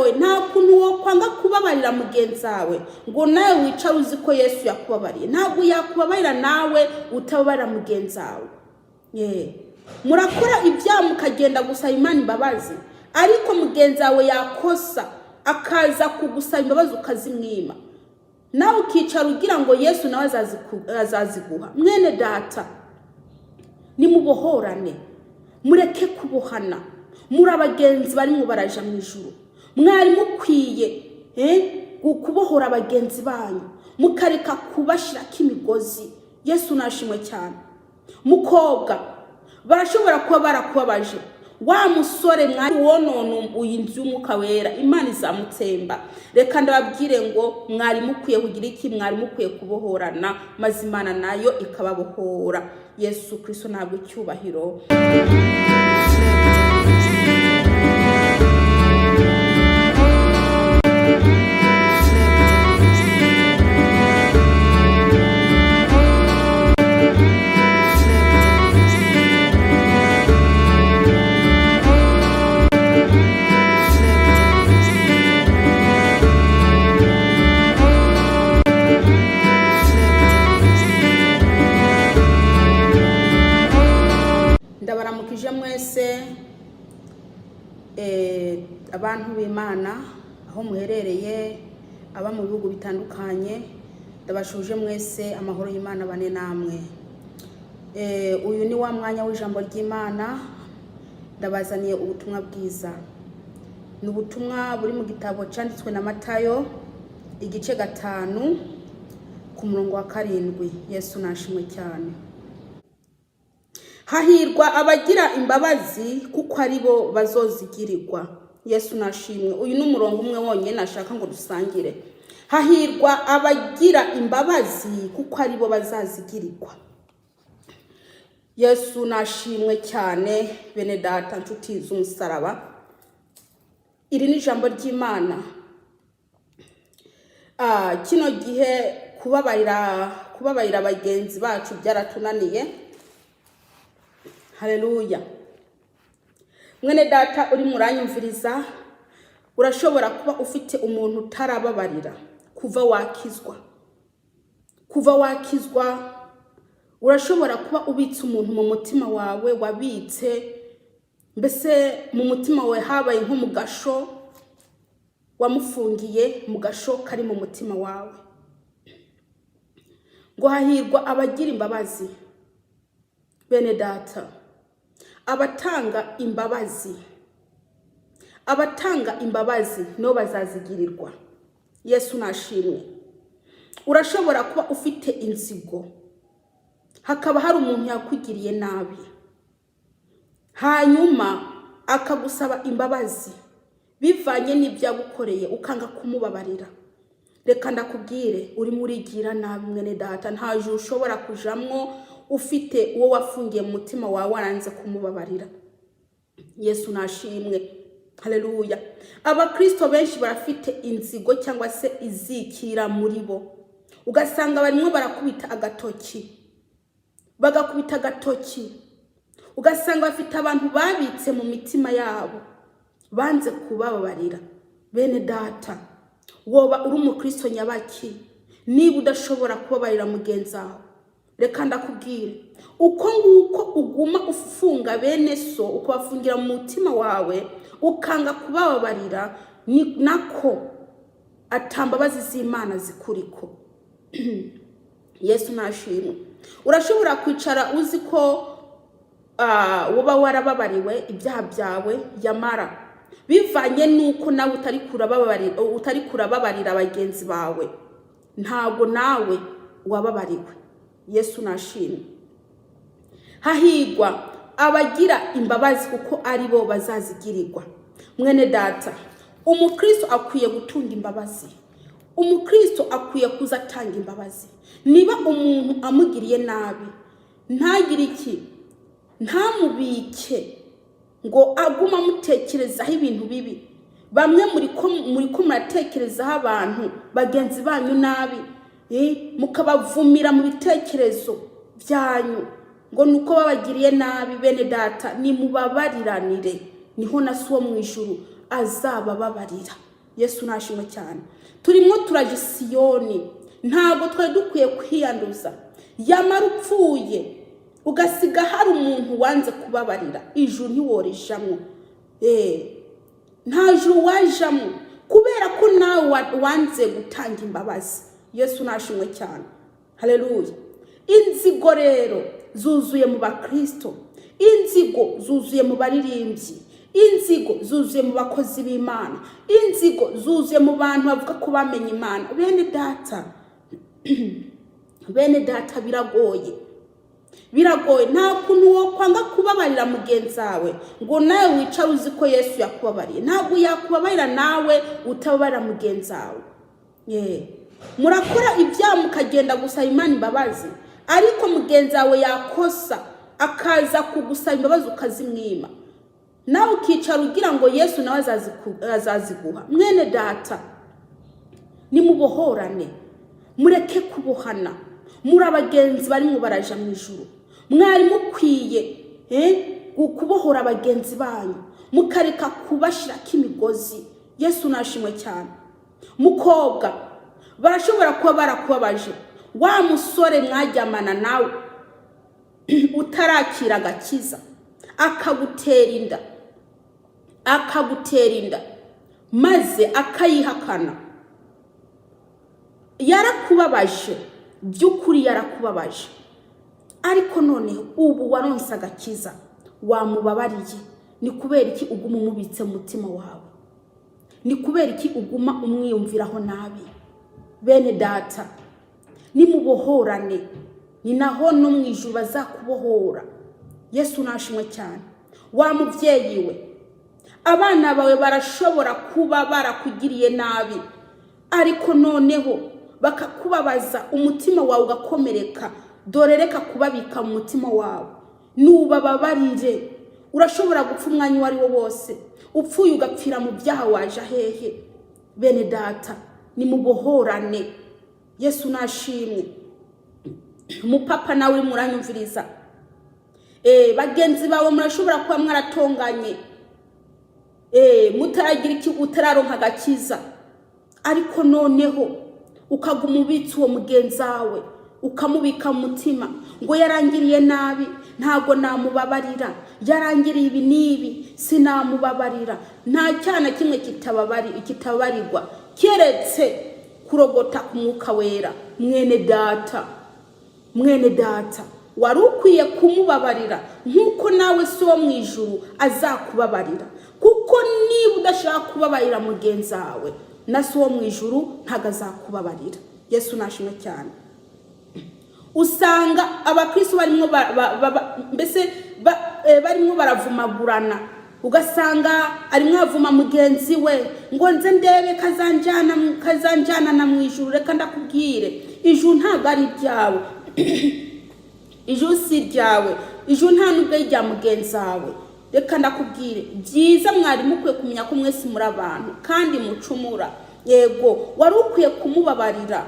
Biragoye. Nta kuntu wokwanga kubabarira mugenzi wawe ngo nawe wicare uzi ko Yesu yakubabariye. Ntabwo yakubabarira nawe utababarira mugenzi wawe. Murakora ibyaha mukagenda gusaba Imana imbabazi, ariko mugenzi wawe yakosa akaza kugusaba imbabazi ukazimwima, nawe ukicara ugira ngo Yesu nawe azaziguha. Mwene data, nimubohorane, mureke kubohana. Muri abagenzi barimo baraja mu ijuru. Mwari mukwiye kubohora bagenzi banyu, mukareka kubashyirako imigozi. Yesu nashimwe cyane. Mukobwa, barashobora kuba barakubabaje. Wa musore mwari wonona iyi nzu y'Umwuka Wera, Imana izamutsemba. Reka ndababwire ngo mwari mukwiye kugira iki? Mwari mukwiye kubohorana, maze Imana nayo ikababohora. Yesu Kristo ntabwo icyubahiro. Ndabaramukije mwese, abantu b'Imana aho muherereye, aba mu bihugu bitandukanye, ndabashuje mwese. Amahoro y'Imana bane namwe. Uyu ni wa mwanya w'ijambo ry'Imana. Ndabazaniye ubutumwa bwiza. Ni ubutumwa buri mu gitabo cyanditswe na Matayo, igice 5, ku murongo wa 7. Yesu nashimwe cyane. Hahirwa abagira imbabazi, kuko ari bo bazozigirirwa. Yesu nashimwe. Uyu ni umurongo umwe wonyine nashaka ngo dusangire. Hahirwa abagira imbabazi, kuko ari bo bazazigirirwa. Yesu nashimwe cyane. Bene data, nshuti z'umusaraba, iri ni ijambo ry'Imana. Kino gihe kubabarira bagenzi bacu byaratunaniye. Haleluya. Mwene data uri muranyumviriza, urashobora kuba ufite umuntu utarababarira kuva wakizwa. Kuva wakizwa, urashobora kuba ubitse umuntu mu mutima wawe, wabitse mbese mu mutima wawe, habaye nko mu gasho, wamufungiye mu gasho kari mu mutima wawe. Ngo hahirwa abagira imbabazi. Bene data, abatanga imbabazi, abatanga imbabazi nibo bazazigirirwa. Yesu nashimwe. Urashobora kuba ufite inzigo, hakaba hari umuntu yakugiriye nabi, hanyuma akagusaba imbabazi bivanye n'ibyo yagukoreye, ukanga kumubabarira. Reka ndakubwire, urimo urigira nabi, mwene data. Nta juru ushobora kujamwo ufite uwo wafungiye mu mutima wawe, waranze kumubabarira. Yesu nashimwe. Haleluya. Abakristo benshi barafite inzigo cyangwa se izikira muri bo, ugasanga barimo barakubita agatoki, bagakubita agatoki, ugasanga bafite abantu babitse mu mitima yabo banze kubababarira. Bene data, woba uri umukristo nyabaki niba udashobora kubabarira mugenzi wawe? Reka ndakubwire, uko nguko uguma ufunga bene so, ukabafungira mu mutima wawe, ukanga kubababarira, ni nako atambabazi z'Imana zikuriko. Yesu nashimwe. Urashobora kwicara uzi ko uba warababariwe ibyaha byawe, yamara bivanye n'uko nawe utari kurababarira bagenzi bawe, ntabwo nawe wababariwe. Yesu nashimwe. Hahirwa abagira imbabazi, kuko ari bo bazazigirirwa. Mwene data, umukristo akwiye gutunga imbabazi. Umukristo akwiye kuza atanga imbabazi. Niba umuntu amugiriye nabi, ntagire iki, ntamubike ngo agume amutekerezaho ibintu bibi. Bamwe muri ko muratekerezaho abantu bagenzi banyu nabi, mukabavumira mu bitekerezo byanyu ngo nuko babagiriye nabi. Bene data, nimubabariranire, niho na so wo mu ijuru Azabababarira. Yesu nashimwe cyane. Turimo turaje Siyoni, ntabwo twari dukwiye kwiyanduza. Yamara upfuye ugasiga hari umuntu wanze kubabarira, ijuru ntiworijamwo. Nta juru wajamo kubera ko nawe wanze gutanga imbabazi. Yesu nashimwe cyane, haleluya. Inzigo rero zuzuye mu bakristo, inzigo zuzuye mu baririmbyi, inzigo zuzuye mu bakozi b'Imana, inzigo zuzuye mu bantu bavuga ko bamenye Imana. Bene data, bene data, biragoye, biragoye. Nta kuntu wokwanga kubabarira mugenzi wawe ngo nawe wicare uzi ko Yesu yakubabariye. Ntabwo yakubabarira nawe utababarira mugenzi wawe. Murakora ibyaha mukagenda gusaba Imana imbabazi, ariko mugenzi wawe yakosa akaza kugusaba imbabazi ukazimwima, nawe ukicara ugira ngo Yesu nawe azaziguha. Mwene data, nimubohorane, mureke kubohana. Muri abagenzi barimo baraja mu ijuru. Mwari mukwiye kubohora bagenzi banyu, mukareka kubashyirako imigozi. Yesu nashimwe cyane. Mukobwa, barashobora kuba barakubabaje, wa musore mwaryamana nawe utarakira agakiza, akagutera inda, akagutera inda maze akayihakana. Yarakubabaje by'ukuri, yarakubabaje, ariko noneho ubu waronse agakiza, wamubabariye. Ni kubera iki uguma umubitse mu mutima wawe? Ni kubera iki uguma umwiyumviraho nabi? Bene data, nimubohorane, ni naho no mu ijuru bazakubohora. Yesu nashimwe cyane. Wa mubyeyi we, abana bawe barashobora kuba barakugiriye nabi, ariko noneho bakakubabaza, umutima wawe ugakomereka. Dore reka kubabika mu mutima wawe, nubababarire. Urashobora gupfa umwanya uwo ari wo wose. Upfuye ugapfira mu byaha, waje hehe? Bene data, nimubohorane. Yesu nashimwe. Umupapa nawe urimo uranyumviriza, bagenzi bawe murashobora kuba mwaratonganye mutaragira iki, utararonka agakiza, ariko noneho ukaguma ubitse uwo mugenzi wawe, ukamubika mu mutima ngo yarangiriye nabi, ntabwo namubabarira, yarangiriye ibi n'ibi, sinamubabarira. Nta cyaha na kimwe kitababarirwa keretse kurogota ku Mwuka Wera. Mwene data, mwene data, wari ukwiye kumubabarira nk'uko nawe si wo mu ijuru azakubabarira, kuko niba udashaka kubabarira mugenzi wawe, na si wo mu ijuru ntabwo azakubabarira. Yesu nashimwe cyane. Usanga abakristo barimo mbese barimo baravumagurana, ugasanga arimo avuma mugenzi we ngo nze ndebe kazanjyana na mu ijuru. Reka ndakubwire, ijuru ntabwo ari iryawe, ijuru si iryawe, ijuru nta nubwo ari irya mugenzi wawe. Reka ndakubwire, byiza mwari mukwiye kumenya ko mwese muri abantu kandi mucumura. Yego, wari ukwiye kumubabarira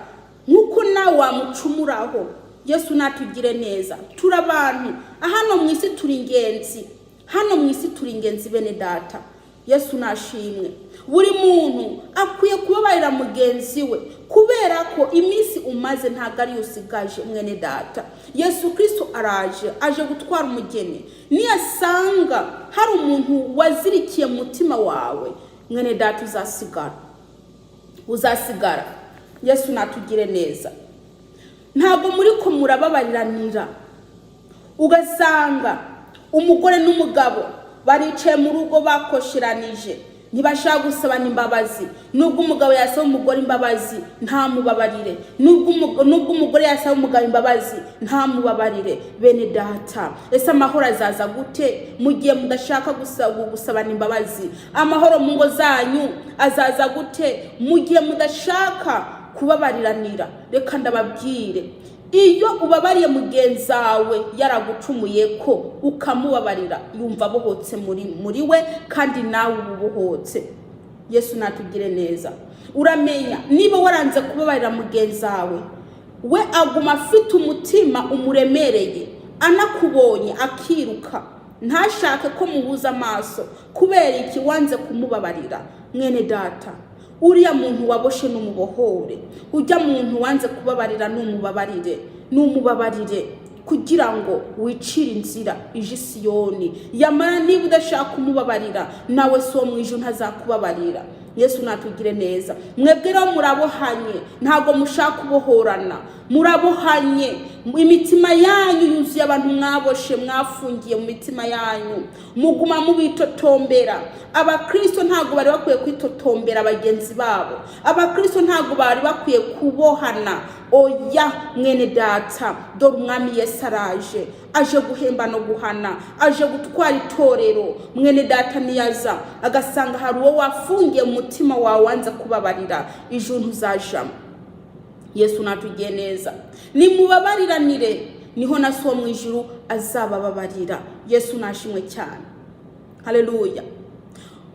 nk'uko nawe wamucumuraho. Yesu natugire neza. Turi abantu hano mu isi, turi ingenzi hano mu isi, turi ingenzi, bene data. Yesu nashimwe. Buri muntu akwiye kubabarira mugenzi we, kubera ko iminsi umaze ntabwo ariyo usigaje. Mwene data, Yesu Kirisito araje, aje gutwara umugeni. Niyasanga hari umuntu wazirikiye mu mutima wawe, mwene data, uzasigara, uzasigara. Yesu natugire neza. Ntabwo muri ko murababariranira, ugasanga umugore n'umugabo baricaye mu rugo bakosheranije, ntibashaka gusabana imbabazi. Nubwo umugabo yasaba umugore imbabazi, ntamubabarire. Nubwo umugore yasaba umugabo imbabazi, ntamubabarire. Bene data, ese amahoro azaza gute mu gihe mudashaka gusabana imbabazi? Amahoro mu ngo zanyu azaza gute mu gihe mudashaka kubabariranira? Reka ndababwire, iyo ubabariye mugenzi wawe yaragucumuye ko ukamubabarira, yumva abohotse muri we, kandi nawe uba ubohotse. Yesu natugire neza. Uramenya, niba waranze kubabarira mugenzi wawe, we aguma afite umutima umuremereye, anakubonye akiruka. Ntashake ko muhuza amaso. Kubera iki? Wanze kumubabarira. Mwene data, uriya muntu waboshe n'umubohore, ujya muntu wanze kubabarira n'umubabarire, n'umubabarire kugira ngo wicire inzira ije Isiyoni. Yamara niba udashaka kumubabarira, nawe si uwo mu ijuru ntazakubabarira. Yesu natugire neza. Mwebwe rero murabohanye, ntabwo mushaka kubohorana, murabohanye. Imitima yanyu yuzuye abantu mwaboshe, mwafungiye mu mitima yanyu, muguma mubitotombera. Abakristo ntabwo bari bakwiye kwitotombera bagenzi babo. Abakristo ntabwo bari bakwiye kubohana. Oya, mwene data, dore Umwami Yesu araje, aje guhemba no guhana, aje gutwara itorero. Mwene data, niyaza agasanga hari uwo wafungiye mu mutima wawe wanze kubabarira, ijuru ntuzajamo. Yesu natugiye neza. Nimubabariranire, niho na So mu ijuru azabababarira. Yesu nashimwe cyane. Haleluya.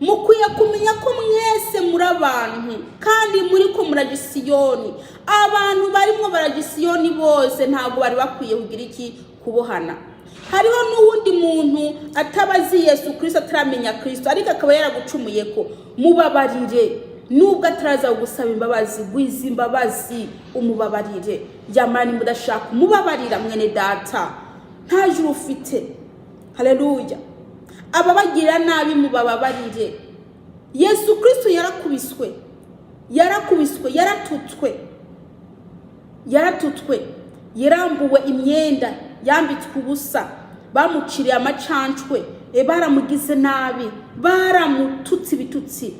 Mukwiye kumenya ko mwese muri abantu kandi muri ko murajya Isiyoni. Abantu barimo barajya Isiyoni bose ntabwo bari bakwiye kugira iki? Kubohana. Hariho n'uwundi muntu ataba azi Yesu Kirisito, ataramenya Kirisito, ariko akaba yaragucumuye ko, mubabarire. Nubwo ataraza gusaba imbabazi, gwiza imbabazi umubabarire. Yamara nimba udashaka umubabarira, mwene data, nta juru ufite. Haleluya. Ababagirira nabi mubababarire. Yesu Kirisito yarakubiswe, yarakubiswe, yaratutswe, yaratutswe, yarambuwe imyenda, yambitswe ubusa, bamuciriye amacancwe, baramugize nabi, baramututse ibitutsi,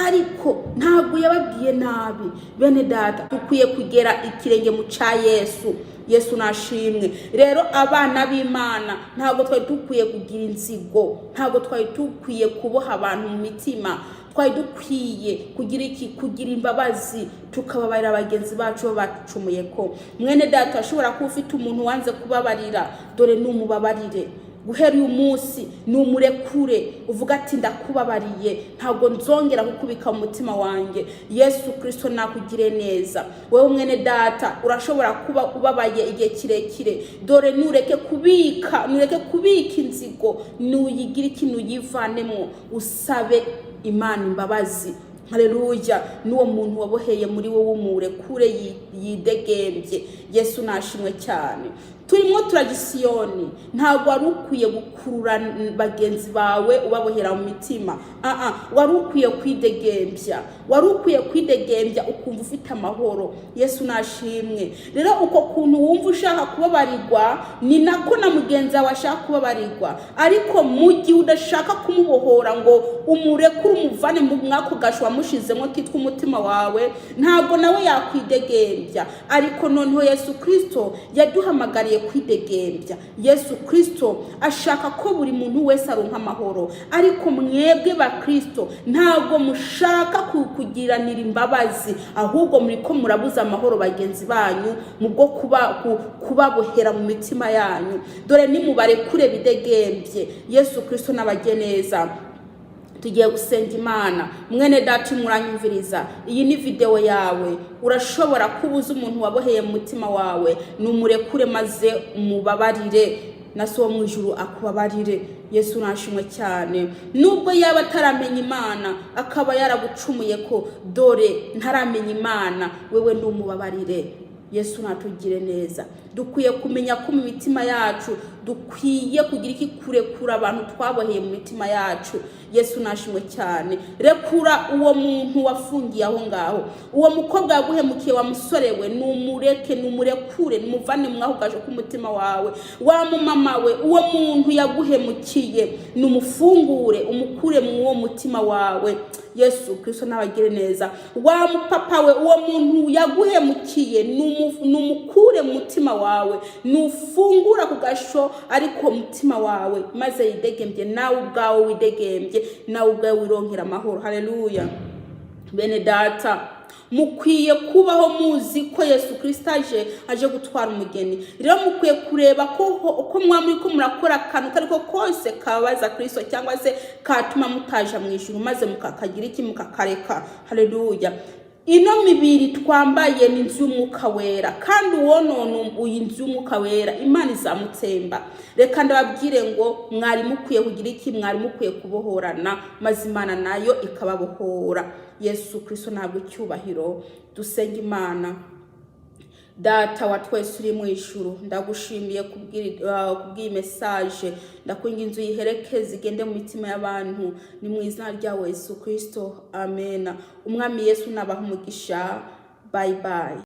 Ariko ntabwo yababwiye nabi. Bene data, dukwiye kugera ikirenge mu cya Yesu. Yesu nashimwe. Rero abana b'Imana ntabwo twari dukwiye kugira inzigo, ntabwo twari dukwiye kuboha abantu mu mitima. Twari dukwiye kugira iki? Kugira imbabazi, tukababarira bagenzi bacu bacucumuye ko. Mwene data, ashobora kuba ufite umuntu wanze kubabarira, dore numubabarire. Guhera uyu munsi numurekure, uvuga ati: "Ndakubabariye, ntabwo nzongera kukubika mu mutima wanjye." Yesu Kirisito nakugire neza. Wowe mwene data, urashobora kuba ubabaye igihe kirekire, dore nureke kubika, nureke kubika inzigo, nuyigire iki? Nuyivanemo, usabe Imana imbabazi. Haleluya. N'uwo muntu waboheye muri wowe umurekure yidegembye. Yesu nashimwe cyane. Turimo turajya Isiyoni. Ntabwo wari ukwiye gukurura bagenzi bawe ubabohera mu mitima. Wari ukwiye kwidegembya, wari ukwiye kwidegembya ukumva ufite amahoro. Yesu nashimwe. Rero uko kuntu wumva ushaka kubabarirwa, ni nako na mugenzi wawe ashaka kubabarirwa. Ariko mu gihe udashaka kumubohora ngo umurekure, umuvane mu mwako gasho wamushizemo kitwa umutima wawe, ntabwo nawe yakwidegembya. Ariko noneho Yesu Kirisito yaduhamagariye kwidegembya. Yesu Kirisito ashaka ko buri muntu wese aronka amahoro. Ariko mwebwe ba Kirisito ntabwo mushaka kugiranira imbabazi, ahubwo muri ko murabuza amahoro bagenzi banyu mu bwo kubabohera mu mitima yanyu. Dore nimubarekure bidegembye. Yesu Kirisito n'abajye neza. Tugiye gusenga Imana. Mwene data muranyumviriza, iyi ni videwo yawe. Urashobora kuba uzi umuntu waboheye mu mutima wawe, numurekure maze umubabarire, na So wo mu ijuru akubabarire. Yesu nashimwe cyane. Nubwo yaba ataramenya Imana, akaba yaragucumuye ko, dore ntaramenya Imana, wewe numubabarire. Yesu natugire neza. Dukwiye kumenya ko mu mitima yacu dukwiye kugira iki? Kurekura abantu twaboheye mu mitima yacu. Yesu nashimwe cyane. Rekura uwo muntu wafungiye aho ngaho, uwo mukobwa yaguhemukiye, wa musore we, numureke, numurekure, numuvane mwaho gaje k'umutima wawe. Wa mumama we, uwo muntu yaguhemukiye numufungure, umukure mu uwo mutima wawe. Yesu Kristo n'abagire neza. Wa mupapa we, uwo muntu yaguhemukiye numukure mu mutima wawe, nufungura ku gasho ariko mutima wawe, maze yidegembye, nawe ubwawe widegembye, nawe ubwawe wironkera amahoro. Haleluya. Bene data, mukwiye kubaho muzi ko Yesu Kirisito aje gutwara umugeni. Rero mukwiye kureba ko mwaba muri ko murakora akantu kariko kose kababaza Kirisito cyangwa se katuma mutaja mu ijuru, maze mukakagira iki? Mukakareka. Haleluya. Ino mibiri twambaye ni inzu y'Umwuka Wera, kandi uwonona iyi nzu y'Umwuka Wera, Imana izamutsemba. Reka ndababwire ngo mwari mukwiye kugira iki? Mwari mukwiye kubohorana, maze Imana nayo ikababohora. Yesu Kirisito ntabwo icyubahiro. Dusenga Imana. Data wa twese uri mu ijuru, ndagushimiye kubw'iyi message. Ndakwinginze uyiherekeze, igende mu mitima y'abantu. Ni mu izina ryawe Yesu Kirisito, amen. Umwami Yesu nabaha umugisha. Bye bye.